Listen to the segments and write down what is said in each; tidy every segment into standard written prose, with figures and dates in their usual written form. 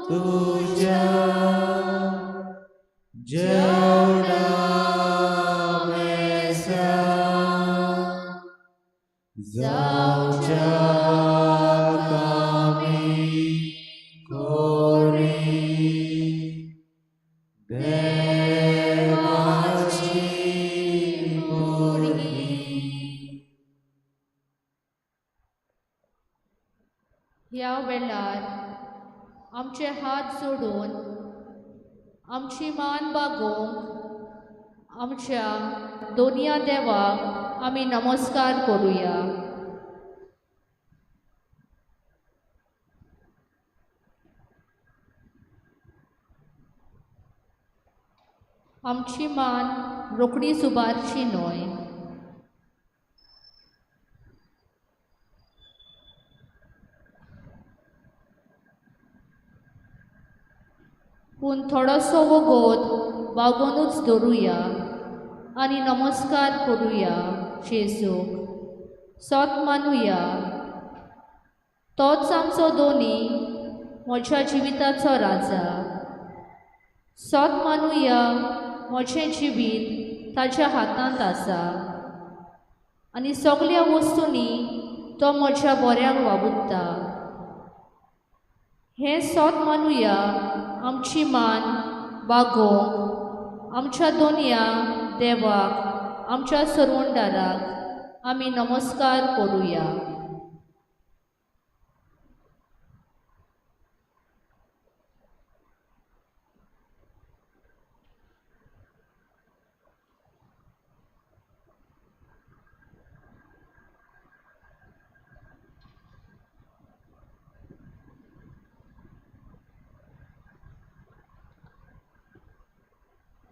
तुज्या जेवणा मेसा जावच्या कामी कोरी देवाची भुरगीं. ह्या वेळार आमचे हात जोडून आमची मान बागोवंक आमच्या दोनया देवाक आमी नमस्कार करुया. आमची मान रोखडी सुबारची न्हय. पूण थोडोसो वगोत बागोवनूच दवरुया आनी नमस्कार करुया जेजूक. सोत मानुया तोच आमचो दोनी, म्हज्या जिविताचो राजा. सोत मानुया म्हजें जिवीत ताच्या हातांत आसा आनी सगल्या वस्तूंनी तो म्हज्या बऱ्याक वावुरता. हें सोत मानुया आमची मान बागोवंक आमच्या दोनया देवाक, आमच्या सरवणदाराक आमी नमस्कार करुया.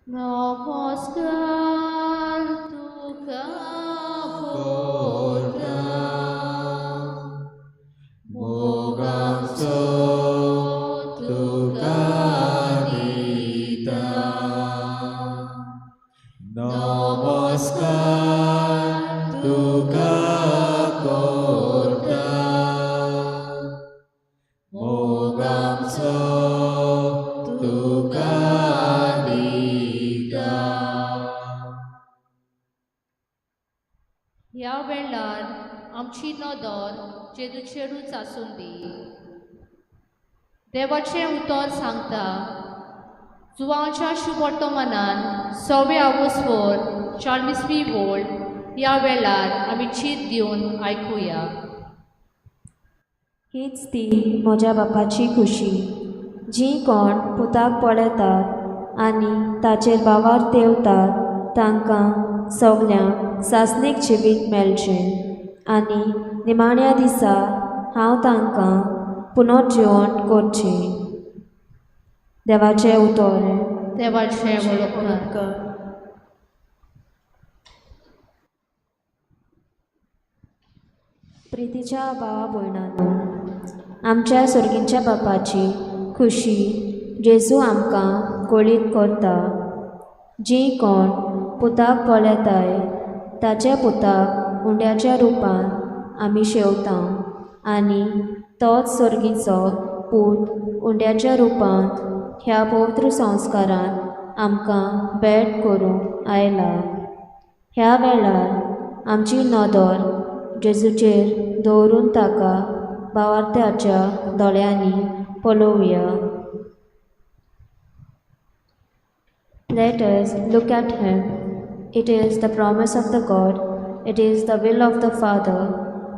नमस्कार तुका कोरता मोगाचो तुका दिता. नमस्कार तुका कोरता मोगाचो तुका दिता. ह्या वेळार आमची नदर जेजूचेरूच आसूं दी. देवाचें उतर सांगता, जुवांच्या शुभवर्तमानान 6 ऑगस्ट 40वी वोळ ह्या वेळार आमी चीत दिवन आयकुया. हीच ती म्हज्या बापाची खुशी, जी कोण पुताक पळयतात आनी ताचेर भावार तेवतात तांकां सगल्यांक सासणीक जिवीत मेळचें आनी निमाण्या दिसा हांव तांकां पुनर्जिवन करचें. देवाचें उतर. देवाचें उपकार. प्रितीच्या भावा भयणांनो, आमच्या सर्गींच्या बापाची खुशी जेजू आमकां कळीत करता. जी कोण पुताक पळयताय ताच्या पुताक उंड्याच्या रुपान आमी शेवता आनी तोच सर्गीचो पूत उंड्याच्या रुपांत ह्या पवित्र संस्कारांत आमकां भेट करूंक आयला. ह्या वेळार आमची नदर जेजूचेर दवरून ताका भावार्थ्याच्या दोळ्यांनी पळोवया. Let us look at him. It is the promise of the God, it is the will of the Father,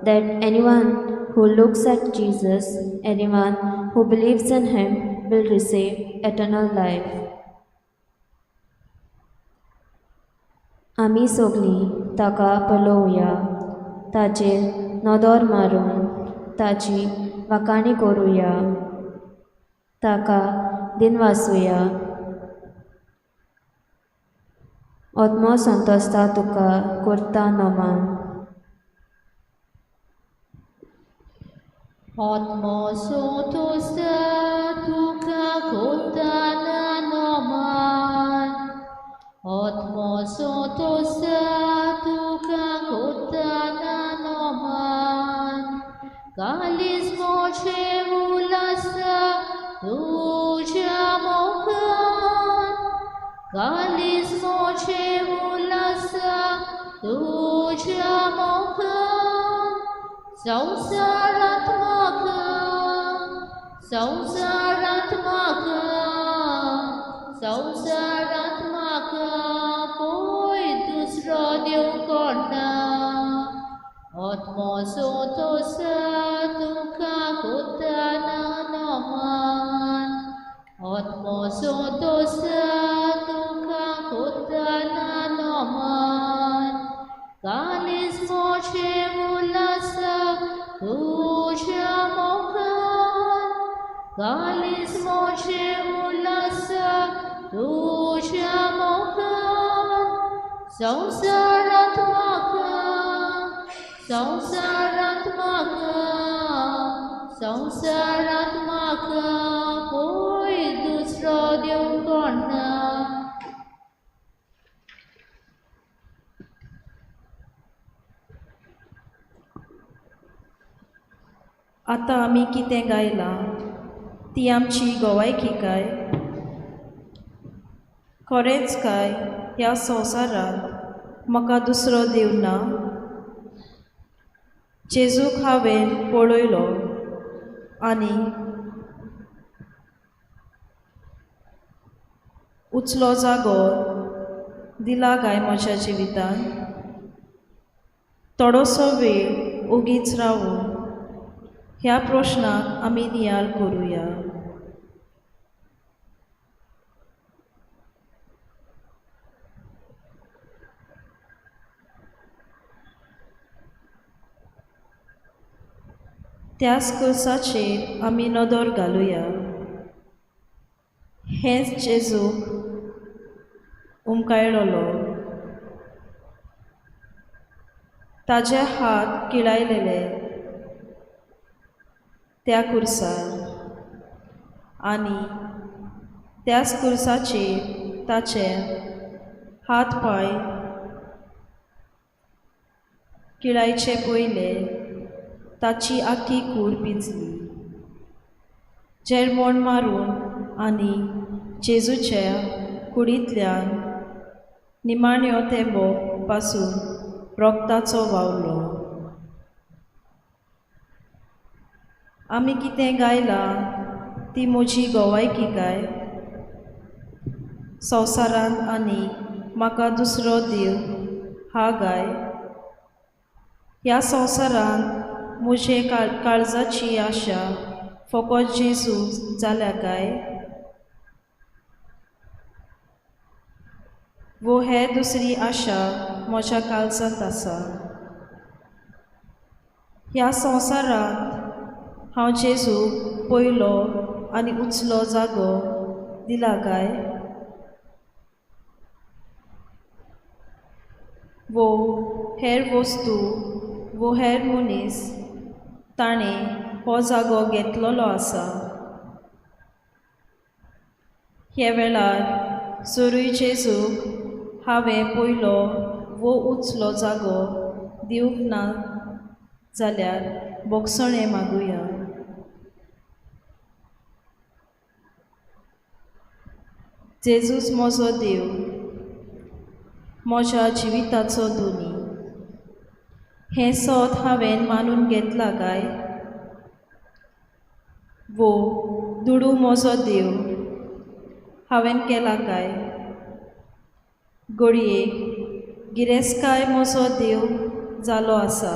that anyone who looks at Jesus, anyone who believes in him, will receive eternal life. आमी सगलीं ताका पळोवया, ताचेर नदर मारून ताची वाखाणी करुया, ताका दिनवासुया. आत्मो संतोस्ता तुका करता नमन. आत्मो संतोस्ता तुका करता नमन. आत्मो संतोस्ता तुका करता नमन. कालीज मोचे उलासा तुका कालीज मोचे उल्हासा तुज्या मोखान संवसारांत म्हाका संवसारांत म्हाका संवसारांत म्हाका पळय दुसरो देव कोण ना आत्मो सोतोसा तुका कोताना नमान आत्मो सोतोसा तुका कोताना नमान कालीज मोचे उल्हासा तुज्या मोखान कालीज मोचे उल्हासा तुज्या मोखान संवसारांत म्हाका संवसारांत म्हाका संवसारांत म्हाका पळय दुसरो देव कोण ना. आतां आमी कितें गायलां ती आमची गोवायकी काय? खरेंच काय ह्या संवसारांत म्हाका दुसरो देव ना? जेजूक हांवें पळयलो आनी उचलो जागो दिला काय म्हज्या जिवितान? थोडोसो वेळ ओगीच रावून ह्या प्रश्नाक आमी नियाळ करुया. त्याच कुर्साचेर आमी नदर घालुया. हेंच जेजूक उमकायळलो, ताजे हात किळायलेले त्या कुर्सार आनी त्याच कुर्साचेर ताचे हात पांय किळायचे पयले ताची आख्खी कूड पिंजली. जेरमोण मारून आनी जेजूच्या कुडींतल्यान निमाण्यो थेंबो पासून रोगताचो व्हांवलो. आमी कितें गायलां ती म्हजी गोवायकी काय? संवसारांत आनी म्हाका दुसरो देव हा गाय? ह्या संवसारांत म्हजे काळजाची आशा फकत जेजू जाल्या काय? वो हे दुसरी आशा म्हज्या काळजांत आसा. ह्या संवसारांत हांव जेजूक पयलो आनी उचलो जागो दिला काय? वो हेर वस्तू वो हेर मनीस ताणें हो जागो घेतलेलो आसा. ह्या वेळार जरूय जेजूक हांवें पयलो वो उचलो जागो दिवंक ना जाल्यार बोगसणें मागुया. जेजूच म्हजो देव, म्हज्या जिविताचो धनी, हें सत हांवें मानून घेतलां काय? वो दुडू म्हजो देव हांवें केला काय? घडये गिरेस्तकाय म्हजो देव जालो आसा.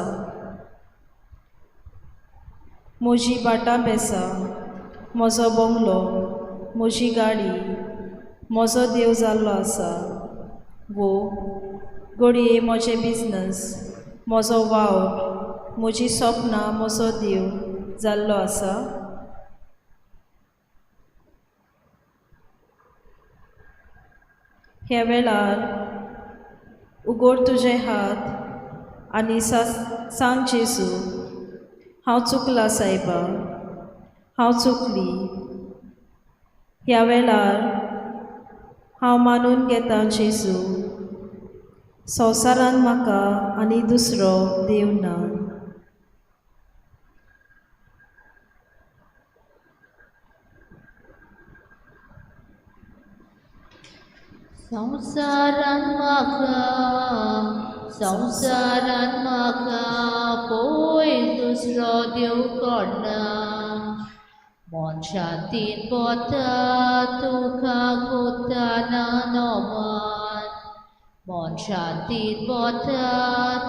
म्हजी भाटां बेसां, म्हजो बंगलो, म्हजी गाडी म्हजो देव जाल्लो आसा. वो घडये म्हजें बिजनस, म्हजो वावर, म्हजी सपनां म्हजो देव जाल्लो आसा. ह्या वेळार उगड तुजे हात आनी सांग जेजू, हांव चुकलां सायबा, हांव चुकली. ह्या वेळार हांव मानून घेता जेजू, संवसारांत म्हाका आनी दुसरो देव ना. संवसारान म्हाका, संवसारान म्हाका पय दुसरो देव कोणना. मन शांतीन पोता तुका कोताना नमन, मन शांतीन पोता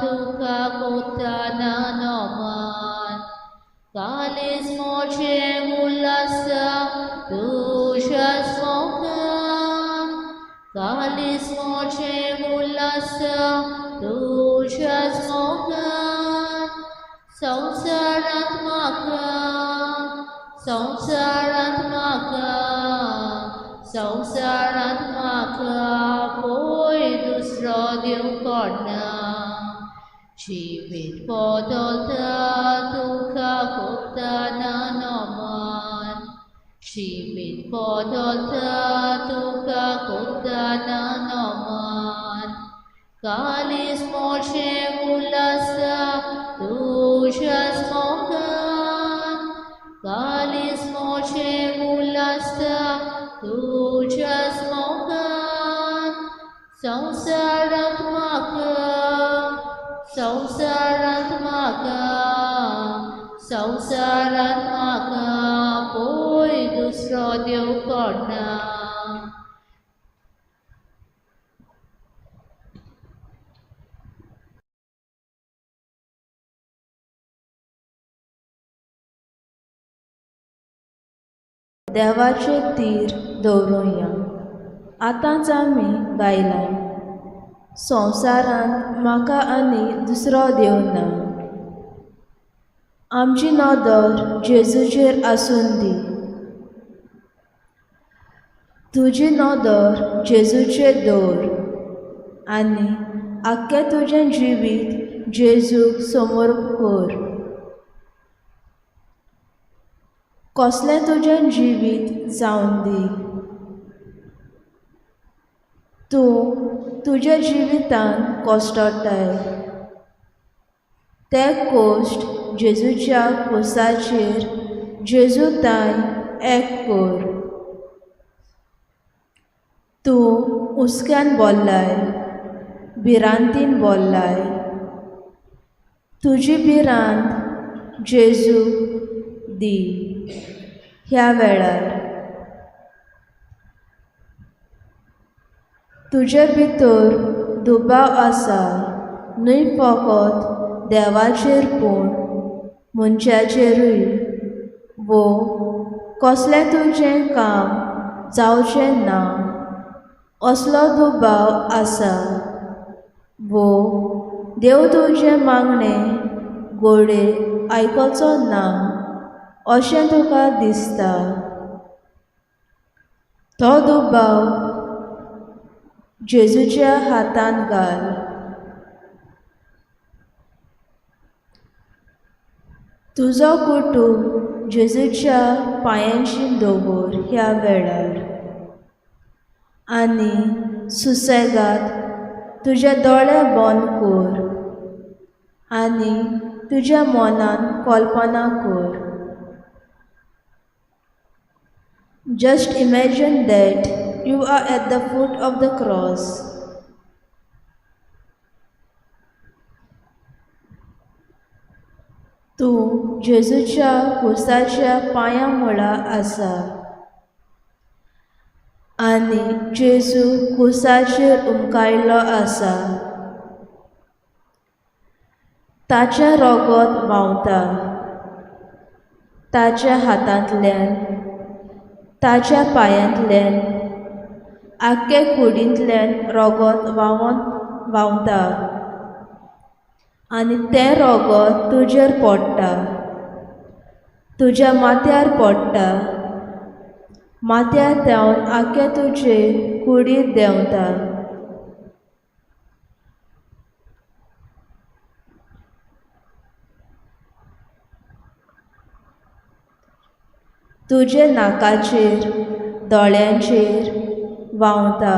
तुका कोताना नमन. कालीज मोजें उल्लासा तुज्याच मोगान, कालीज मोजें उल्लासा तुज्याच मोगान. संवसारांत म्हाका, संवसारांत म्हाका, संवसारांत म्हाका पय दुसरो देव कोणना. जिवीत बदलता तुका कोताना नमन, जिवीत बदलता तुका कोताना नमन. कालीज मोजें उल्लासा तुज्याच मोगान, कालीज मोजें उल्लासा तुज्याच मोगान. संवसारांत म्हाका, संवसारांत म्हाका, संवसारांत म्हाका पय दुसरो देव कोणना. देवाचे तीर दवरुया. आतांच आमी गायलां, संवसारांत म्हाका आनी दुसरो देव ना. आमची नदर जेजूचेर आसून दी. तुजी नदर जेजूचेर दवर आनी आख्खें तुजें जिवीत जेजूक समोर कर. कसलें तुजें जिवीत जावन दी. तूं तुज्या जिवितान कश्टताय ते कोश्ट जेजूच्या कोसाचेर जेजू ताय एक कर. तूं हुस्क्यान बोल्लाय, भिरांतीन बोल्लाय. तुजी भिरांत जेजू दी ह्या वेळार. तुजे भितर दुबाव आसा न्हय फकत देवाचेर पूण मनशाचेरूय, वो कसलें तुजें काम जावचें ना असलो दुबाव आसा, वो देव तुजें मागणें गोडे आयकुचो ना अशें तुका दिसता. तो दुबाव जेजूच्या हातान घाल. तुजो कुटूंब जेजूच्या पांयांशी दवर ह्या वेळार आनी सुसेगाद तुजे दोळे बंद कर आनी तुज्या मनान कल्पना कर. Just imagine that you are at the foot of the cross. तूं जेजूच्या कुसाच्या पांया मुळा आसा आनी जेजू कुसाचेर उमकायल्लो आसा. ताचें रगत व्हांवता ताच्या हातांतल्यान, ताच्या पांयांतल्यान, आख्खे कुडींतल्यान रगत व्हांवता आनी तें रगत तुजेर पडटा, तुज्या माथ्यार पडटा, माथ्यार देंवन आख्खे तुजे कुडींत देंवता. तुजे नाकाचेर, दोळ्यांचेर व्हांवता.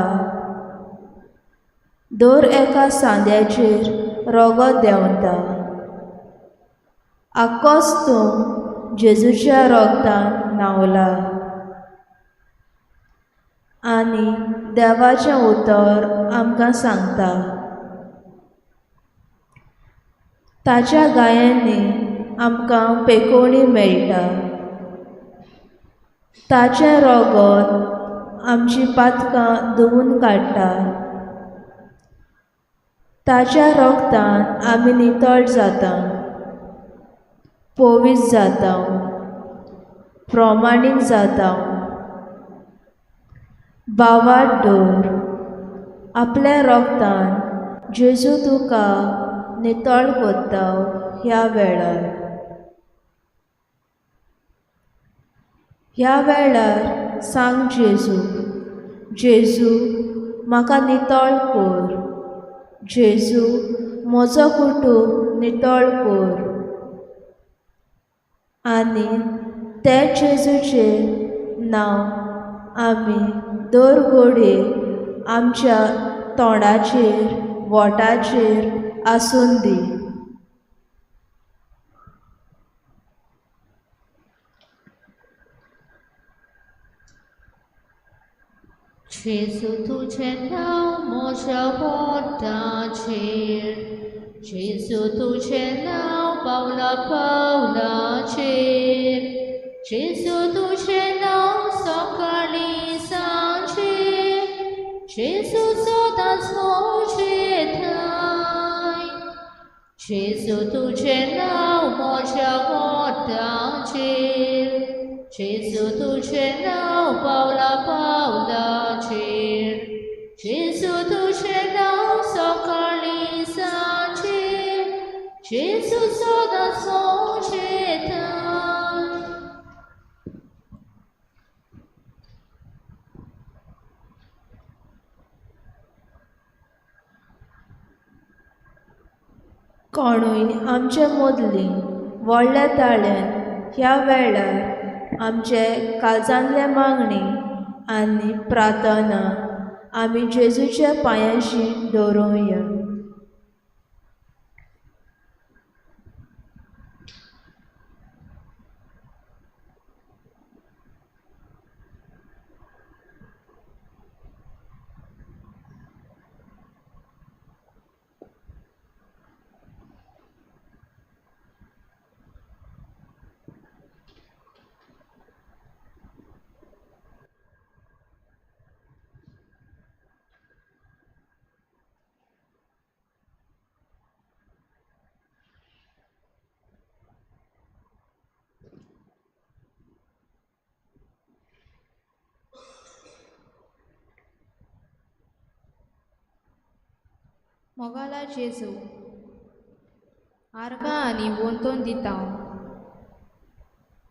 दर एका सांद्याचेर रगत देंवता. आक्कोच तूं जेजूच्या रगतान न्हांवला. आनी देवाचें उतर आमकां सांगता. ताच्या गायांनी आमकां पेकोवणी मेळटा. ताचें रोगत आमची पातकां धुवून काडटा. ताच्या रोगतान आमी नितळ जाता, पवित्र जाता, प्रमाणीक जाता. बावाट दवर आपल्या रोगतान जेजू तुका नितळ करता ह्या वेळार. ह्या वेळार सांग जेजू, जेजू म्हाका नितळ कर, जेजू म्हजो कुटूंब नितळ कर. आनी ते जेजूचें नांव आमी दर घडये आमच्या तोंडाचेर वोटाचेर आसून दी. जेजू तुजें नांव म्हज्या वोटाचेर, जेजू तुजें नांव पावला पावलाचेर, जेजू तुजें नांव सकाळीं सांजे, जेजू सदांच म्हजे ठांय. जेजू तुजें नांव म्हज्या वोटाचेर, जेजू तुजें नांव पावला पावलाचेर, जेजू तुजें नांव सकाळीं सांजे, जेजू सदांच म्हजे ठांय. कोणूय आमचे मदली व्हडल्या ताळ्यान ह्या वेळार आमचे काळजांतले मागणी आनी प्रार्थना आमी जेजूच्या पांयांशी दवरुया. मोगाला जेजू, आर्गां आनी वोंतोन दिता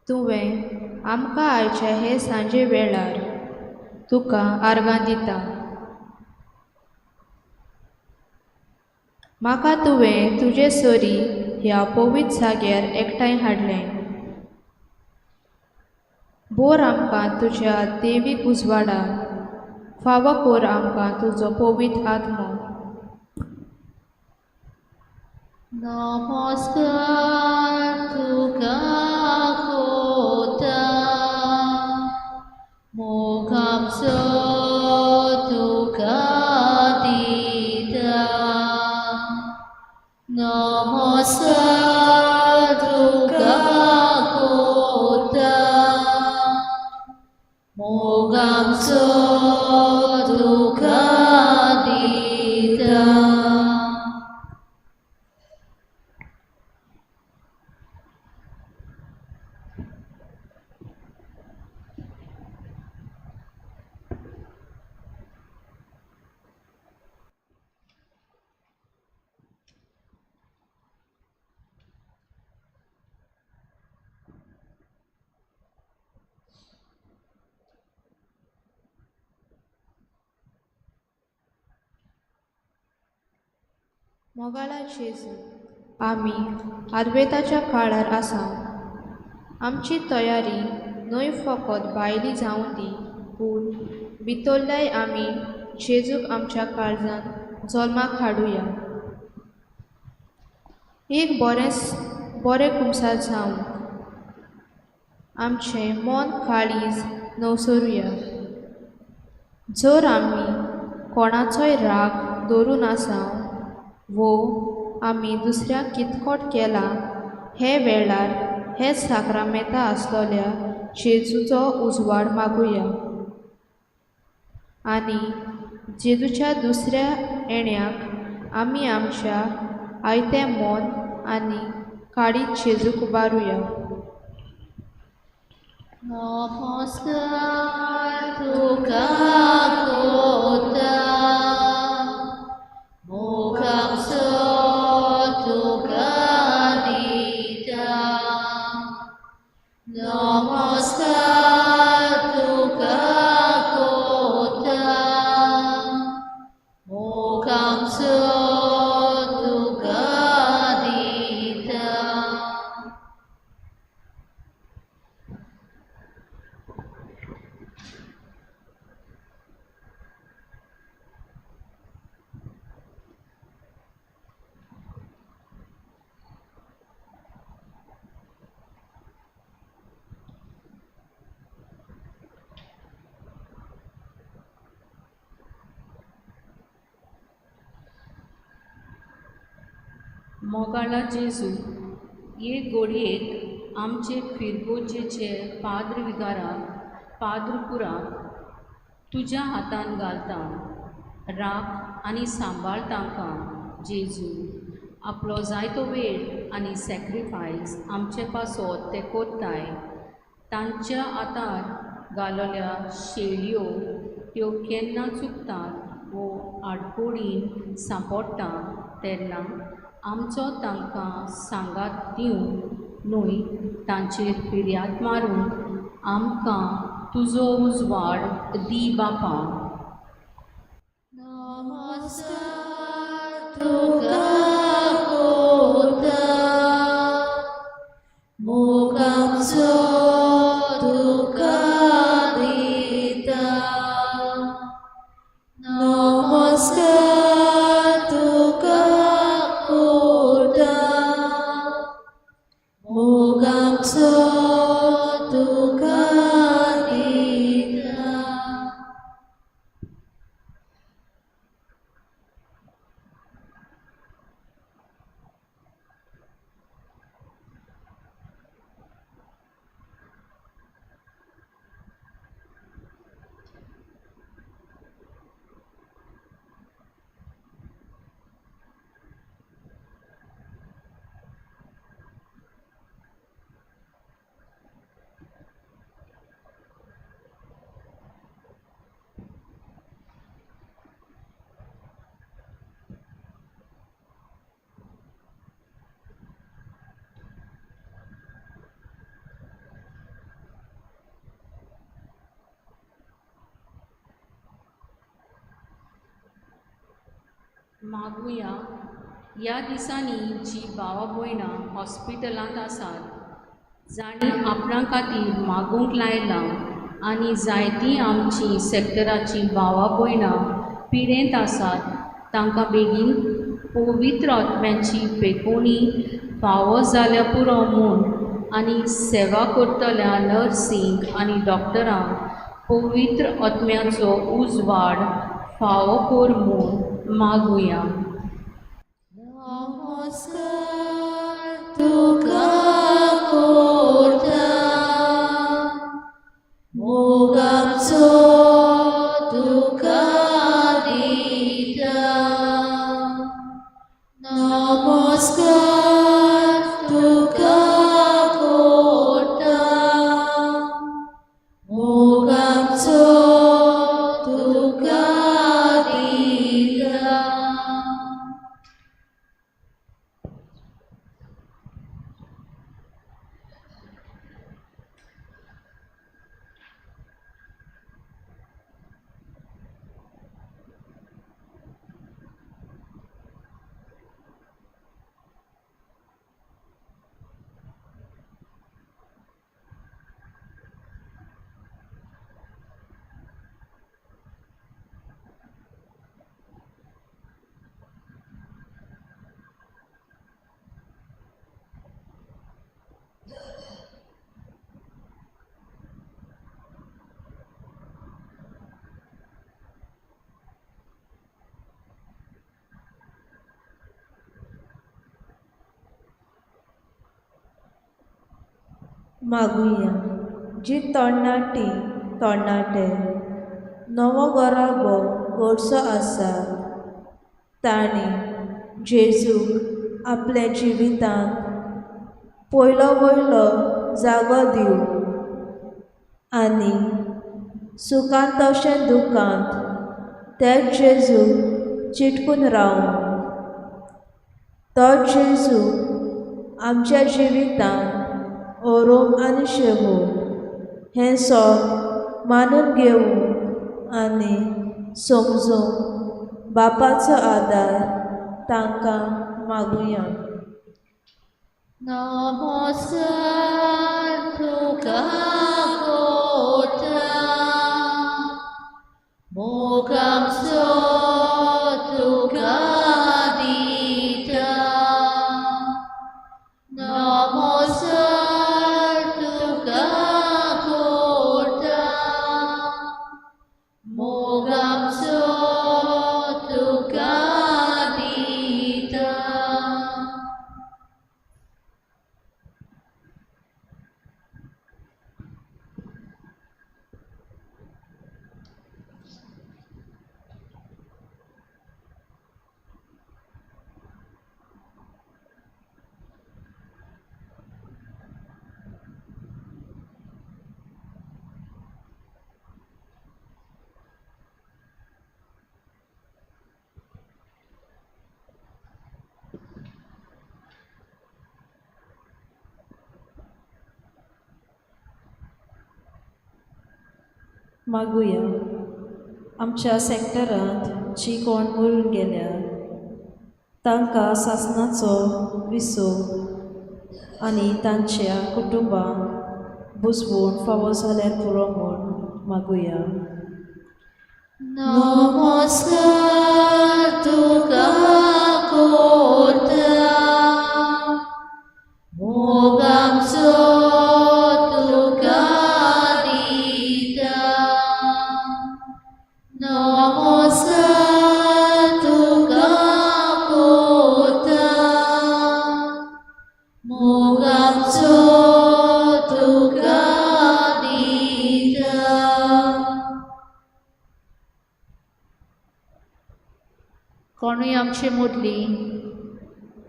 तुवें आमकां आयच्या हे सांजे वेळार तुका आर्गां दिता. म्हाका तुवें तुजे सरी ह्या पवित्र जाग्यार एकठांय हाडलें. बोर आमकां तुज्या देवीक उजवाडा, फावो कोर आमकां तुजो पवित्र आत्मो. नमस्कार तुका कोता, मोग आमचो तुका दिता. नमस्कार तुका कोता, मोग आमचो तुका दिता. मोगाला जेजू, आमी आदवेताच्या काळार आसा. आमची तयारी न्हय फकत भायली जावं दी, पूण भितरल्याय आमी जेजूक आमच्या काळजान जल्माक हाडुया. एक बरें बरें कुमसार जावंक आमचें मन काळीज नवसरुया. जर आमी कोणाचोय राग दवरून आसा वो आमी दुसऱ्याक कितकोट केला हे वेळार हे साक्रामेंता आसलोल्या जेजूचो उजवाड मागुया आनी जेजूच्या दुसऱ्या येण्याक आमी आमच्या आयतें मन आनी काळीज जेजूक उबारुया. नमस्कार तुका कोता, मोगाचो तुका दिता. नमस्कार तुका कोता, मोगाचो तुका दिता. मोगाळा जेजू, एक घडयेक आमचे फिरगोजेचे पाद्र विगाराक पाद्रपुराक तुज्या हातान घालता. राख आनी सांबाळ तांकां जेजू. आपलो जायतो वेळ आनी सॅक्रिफायस आमचे पासत ते कोत्ताय. तांच्या हातार घालोल्या शेळयो त्यो केन्ना चुकतात वो आडकोडीन सांपडटा तेन्ना आमचो तांकां सांगात दिवंक न्हय तांचेर फिर्याद मारून आमकां तुजो उजवाड दी बापा. नमस्कार तुका कोता, मोगाचो तुका दिता. नमस्कार तुका कोता, मोगाचो तुका दिता. मागुया ह्या दिसांनी जी भावा भयणां हॉस्पिटलांत आसात, जांणी आपणा खातीर मागूंक लायलां आनी जायतीं आमचीं सॅक्टराचीं भावा भयणां पिडेंत आसात, तांकां बेगीन पवित्र आत्म्याची पेकोणी फावो जाल्या पुरो म्हूण आनी सेवा करतल्या नर्सींक आनी डॉक्टरांक पवित्र आत्म्याचो उजवाड फावो कर म्हूण मागुया. नमस्कार तुका कोता, मोगाचो तुका दिता. नमस्कार तुका कोता, मोगाचो तुका दिता. मागुया जी तरणाटी तरणाटे नवो घराबो घडचो आसा तांणी जेजूक आपल्या जिवितांत पयलो वयलो जागो दिवं आनी सुखांत तशें दुखांत तेच जेजूक चिटकून रावूं. तो जेजू आमच्या जिवितांत ओरोम आनी शेवट हें सोब मानून घेवूंक आनी समजूंक बापाचो आदार तांकां मागुया. नमस्कार तुका कोता मोग आमचो तुका दिता. नमस्कार तुका कोता मोग आमचो तुका दिता. मागुया आमच्या सॅक्टरांत जी कोण मरून गेल्या तांकां सासणाचो विसो आनी तांच्या कुटुंबांक बुजवण फावो जाल्यार पुरो म्हूण मागुया. नमस्कार तुका कोता मोग आमचो तुका दिता. नमस्कार तुका कोता मोग आमचो तुका दिता. कोणूय आमचे मदली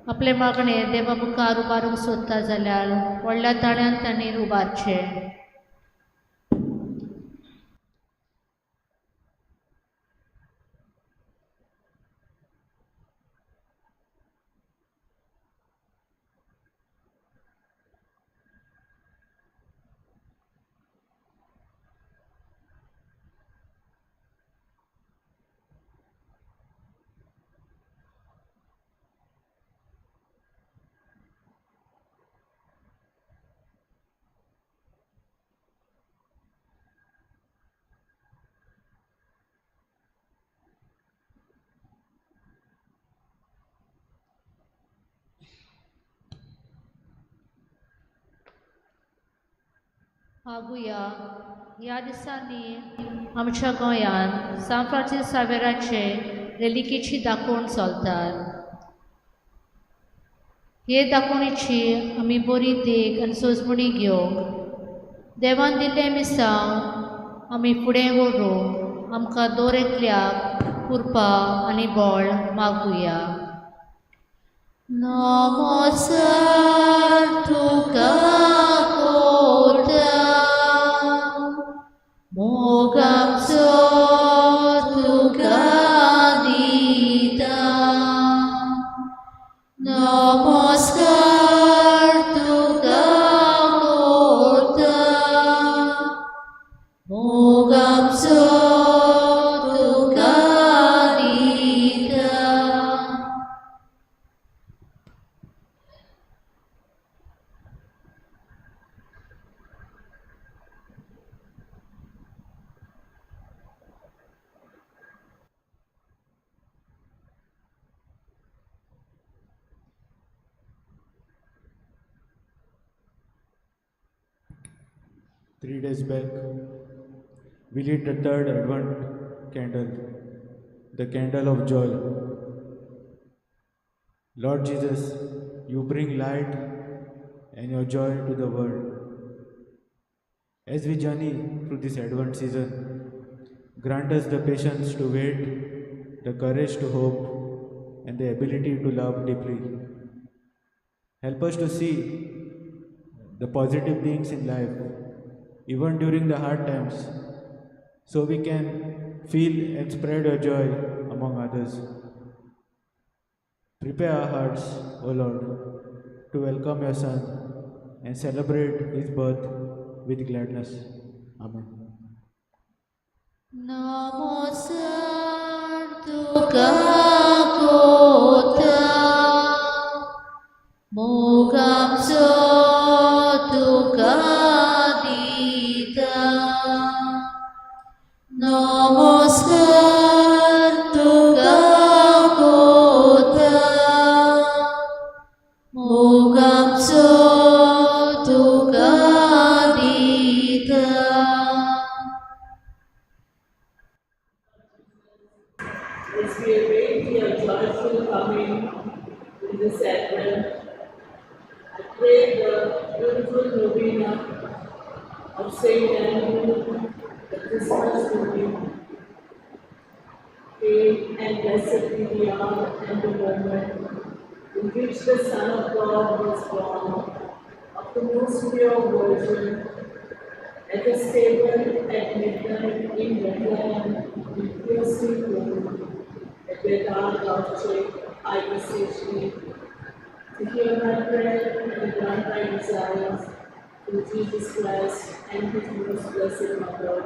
आपले मागणे देवा मुखार उबारूंक सोदता जाल्यार व्हडल्या ताळ्यान तांणी उबारचें. मागुया ह्या दिसांनी आमच्या गोंयांत सांत फ्रांसीस सावेराचे रेलिकेची दाखोवण चलतात. हे दाखोवणेची आमी बरी देख आनी सोजमणी घेवंक देवान दिल्लें मिसांव आमी फुडें व्हरूंक आमकां दर एकल्याक कृपा आनी बळ मागुया. नमस्कार तुका कोता मोग आमचो तुका दिता. नमस्कार तुका कोता मोग आमचो तुका दिता. 3 days back, we lit the third Advent candle, the candle of joy. Lord Jesus, you bring light and your joy to the world. As we journey through this Advent season, grant us the patience to wait, the courage to hope, and the ability to love deeply. Help us to see the positive things in life, even during the hard times, so we can feel and spread your joy among others. Prepare our hearts, O Lord, to welcome your Son and celebrate his birth with gladness. Amen. नमस्कार तुका कोता, मोगाचो तुका दिता. नमस्कार तुका कोता, मोगाचो तुका दिता. As we await your joyful coming in this Advent, I pray the beautiful novena of Saint Andrew, the Christmas novena. Hail and blessed be the hour and the moment in which the Son of God was born, of the most pure Virgin, at a stable at midnight in Bethlehem, in piercing cold, at their dark outcheck, I beseech thee, to hear my prayer and grant my desires, through Jesus Christ and his most blessed Mother.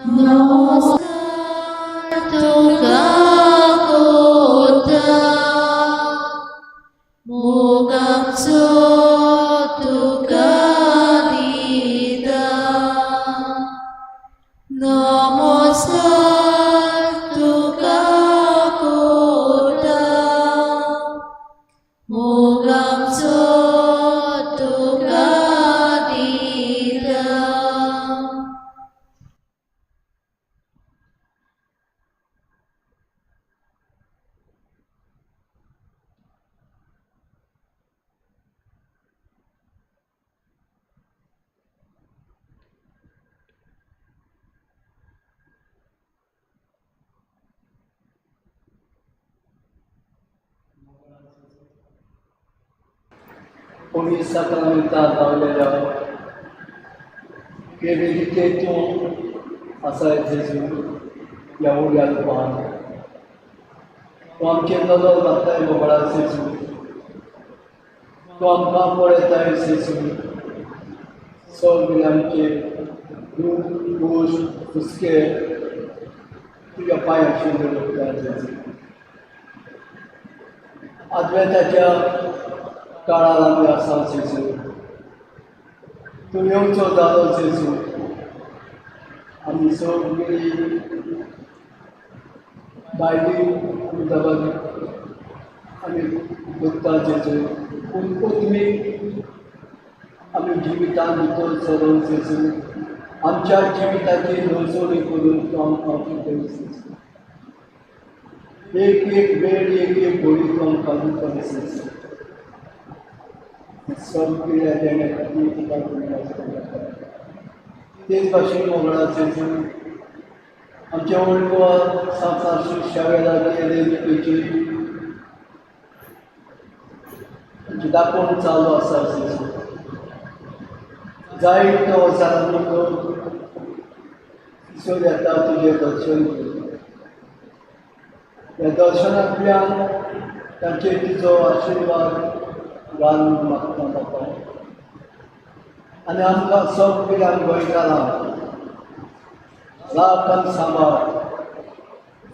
नमस्कार तुका कोता, मोगाचो तुका दिता. नमस्कार तुका कोता, मोगाचो तुका दिता. पवित्र साक्रामेंतांत पावलेल्या के वेदिकेंतूं आसा जेजू ह्या उड्या रुपान तूं आमचेर नदर घालताय मोगळा जेजू, तूं आमकां पळयताय जेजू. सगळे आमचे दूख दोश हुस्के तुज्या पांयाचेर दवरता जेजू. आदवेंताच्या काळार आमी आसा जेजू, तूं येवचो जालो जेजू. आमी सगळीं भायली आमी दबाजी आमी दोत्ता जेजू, पूण कोथमीर आमी जिवितान भितर सरोन जेजू, आमच्या जिविताची नवसोणी करून तूं आमकां शिकय जेजू. एक एक वेळ एक एक घोडी तूं आमकां दिता जेजू. सगळ्या देण्या खातीर तुका धन्यवाद. तेच भाशेन मोगळा जेजू, आमच्या ओल्ड गोवा सान फ्रांसीस शावेराचे रेलिकेची आमची दाखोवण चालू आसा जेजू. जायते हजारांनी लोक थंयसर येता तुजें दर्शन घेवन. ह्या दर्शनांतल्यान तांचेर तुजो आशिर्वाद घाल म्हूण मागता बापा. आनी आमकां सगळ्यांक गोंयकारांक राख आनी सांबाळ,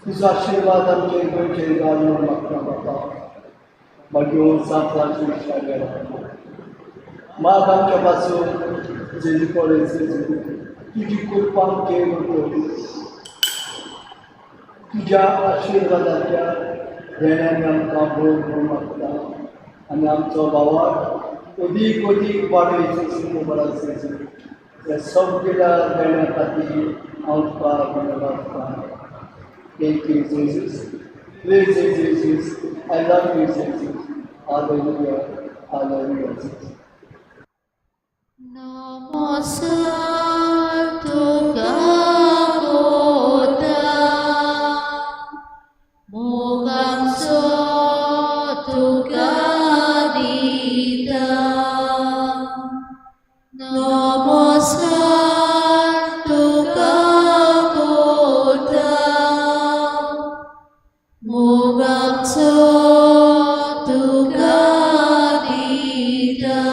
तुजो आशिर्वाद आमचेर गोंयचेर घाल म्हूण मागता बापा. मागीर सान फ्रांसीस शावेरा माग आमच्या पासून जेजू कडेन जेजू, तुजी कृपा आमचेर उरतली. तुज्या आशिर्वादाच्या देण्यान आमकां भर म्हूण मागता. आनी आमचो भावाक अदीक अदीक वाडय जेजू, बरा जेजू. ह्या सगळ्या देण्या खातीर हांव तुका धन्यवाद दिता. Thank you Jesus, praise you Jesus, I love you Jesus. Hallelujah, hallelujah Jesus. नमस्कार तुका कोता, मोगाचो तुका दिता. नमस्कार तुका कोता, मोगाचो तुका दिता.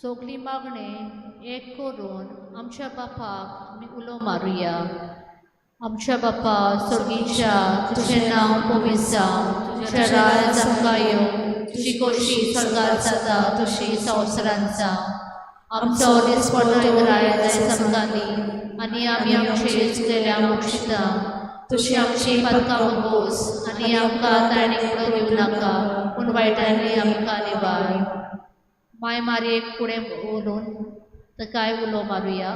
सगळी मागणें एक करून आमच्या बापाक आमी उलो मारुया. आमच्या बापा सर्गीच्या, तुजें नांव पवित्र जावं, तुजें राज आमकां येवं, तुजी खोशी स्वर्गार जाता तशी संवसारांत जावं. आमचो दिसपट्टो आयज आमकां दी आनी आमी आमचे चुकलेल्या बक्षिता तशी आमची पातकां भोगोस आनी आमकां ताणें उडोवन दिवं नाका, पूण वायटांनी आमकां निवार. माय मारयेक फुडें उलोवन ताकाय उलो मारुया.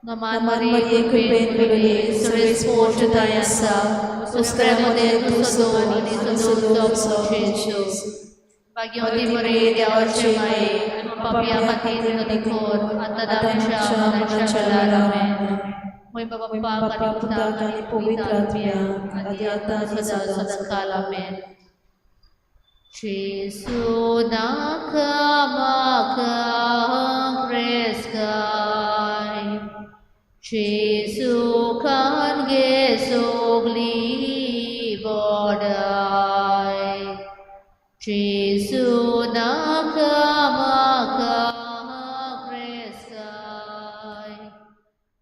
नमान मारये कृपेन भरिल्ली, सर्वेस्पोर्चताय आसा, दुसऱ्या मदें तूं सदो आनी सदो जेजू. भाग्यवती मरिये, देवाचे माये, पापया खातीर विनवणी कर, आतां आमच्या मरणाच्या वेळार. आमेन. मोय बापाक आनी पुताक आनी पवित्र आत्म्याक, आदी आतां आनी सदां सदांकाल. आमेन. जेजू नाका म्हाका क्रेस्काय, जेजू खान गे सगली बडाय, जेजू नाका म्हाका क्रेस्काय,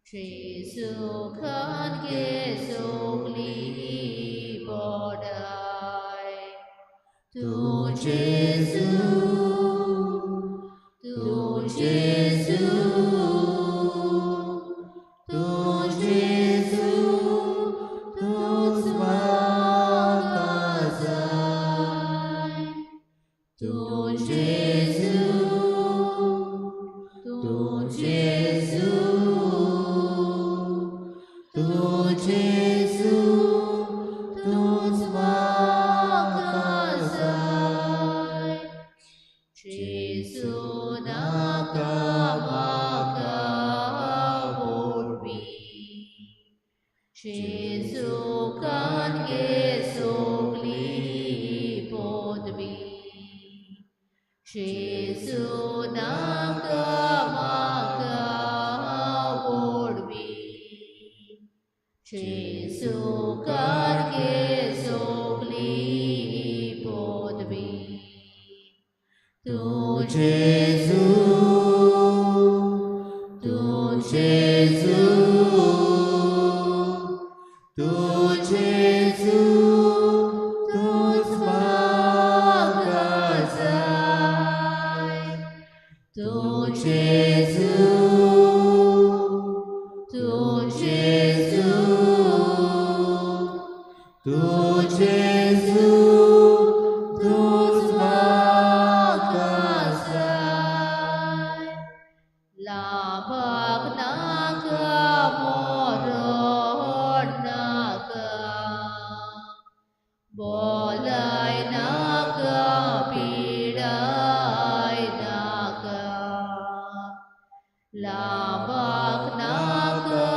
जेजू खान गे सगली बडाय. तूं जेजू, तूं जेजू, तूं जेजू, तूंच म्हाका जाय. तूं जेजू, तूं जेजू, तूं जेजू, तूंच म्हाका जाय. जेजू नाका म्हाका वोडवी, जेजू कान गे सगली पदवी, जेजू नाका म्हाका वोडवी, जेजू कान गे सगली पदवी. तूं जेजू, तूं जेजू, तूं जेजू, तूंच म्हाका जाय. तूं जेजू, तूं जेजू, तूं जेजू, तूंच म्हाका जाय. लाभाक नाका मरण नाका, बोलाय नाका पिडाय नाका, लाभाक नाका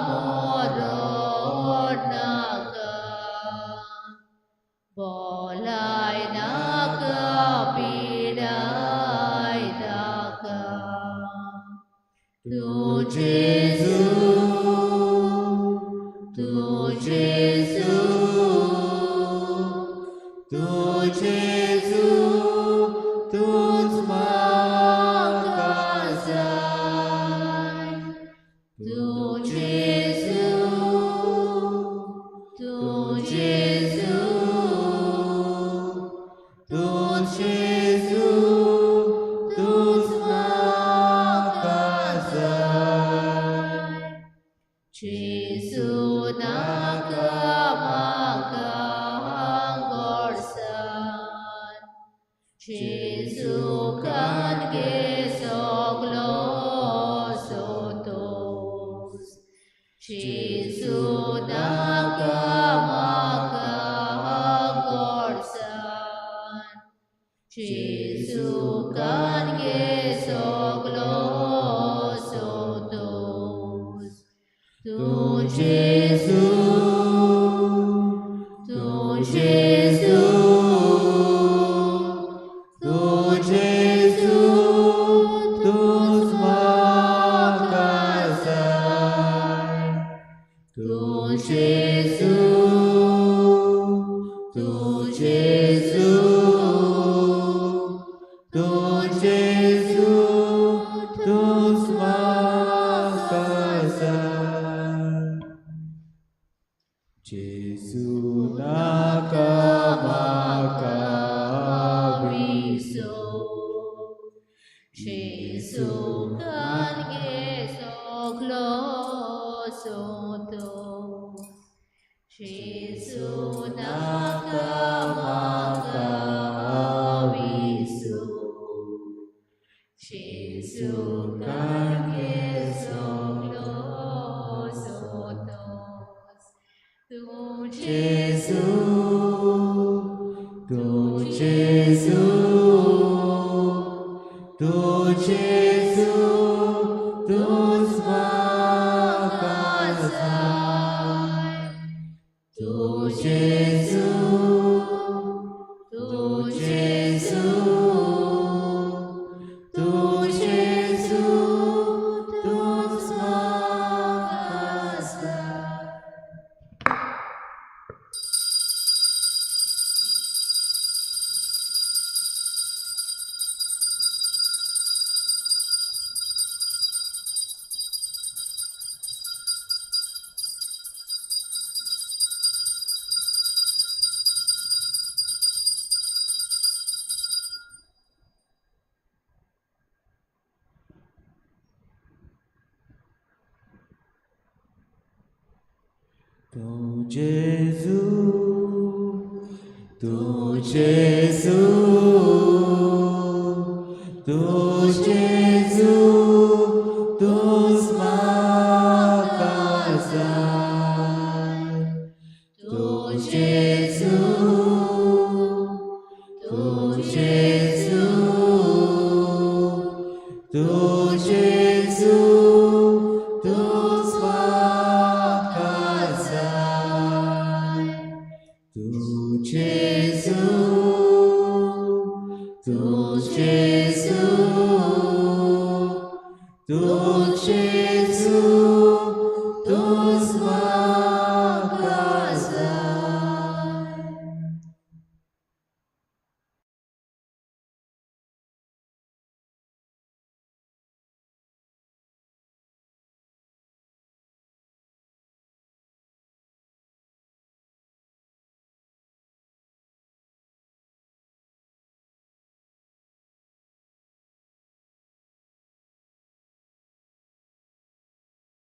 मरण नाका, बोलाय नाका पिडाय नाका. तूं जेजू, तूं जेजू, तूं जेजू, तूंच म्हाका जाय. तूं जेजू, तूं जेजू, तूं जेजू, तूंच म्हाका जाय. जेजू नाका म्हाका जेजू कान घे सगलो सोतोस. जेजू नाका म्हाका गोडसान. जेजू कान घे सगलो सोतोस. तूं जेजू, तूं जेजू, तूं जेजू, तूंच म्हाका जाय. तूं जेजू, तूं जेजू, तूं जेजू, तूंच म्हाका जाय. जेजू नाका म्हाका विसो. जेजू कान घे सगलो सोतोस. जेजू नाका म्हाका विसो. जेजू कान घे सगलो सोतोस. तूं जेजू, तूं जेजू, तूं जेजू, तूंच म्हाका जाय. तूं जेजू, तूं जेजू, तूं जेजू, तूंच म्हाका जाय. तूं जेजू, तूं जेजू, तूं जेजू, तूंच म्हाका जाय. तूं जेजू, तूं जेजू, तूं जेजू, तूंच म्हाका जाय. तूं जेजू, तूं जेजू, तूं जेजू, तूंच म्हाका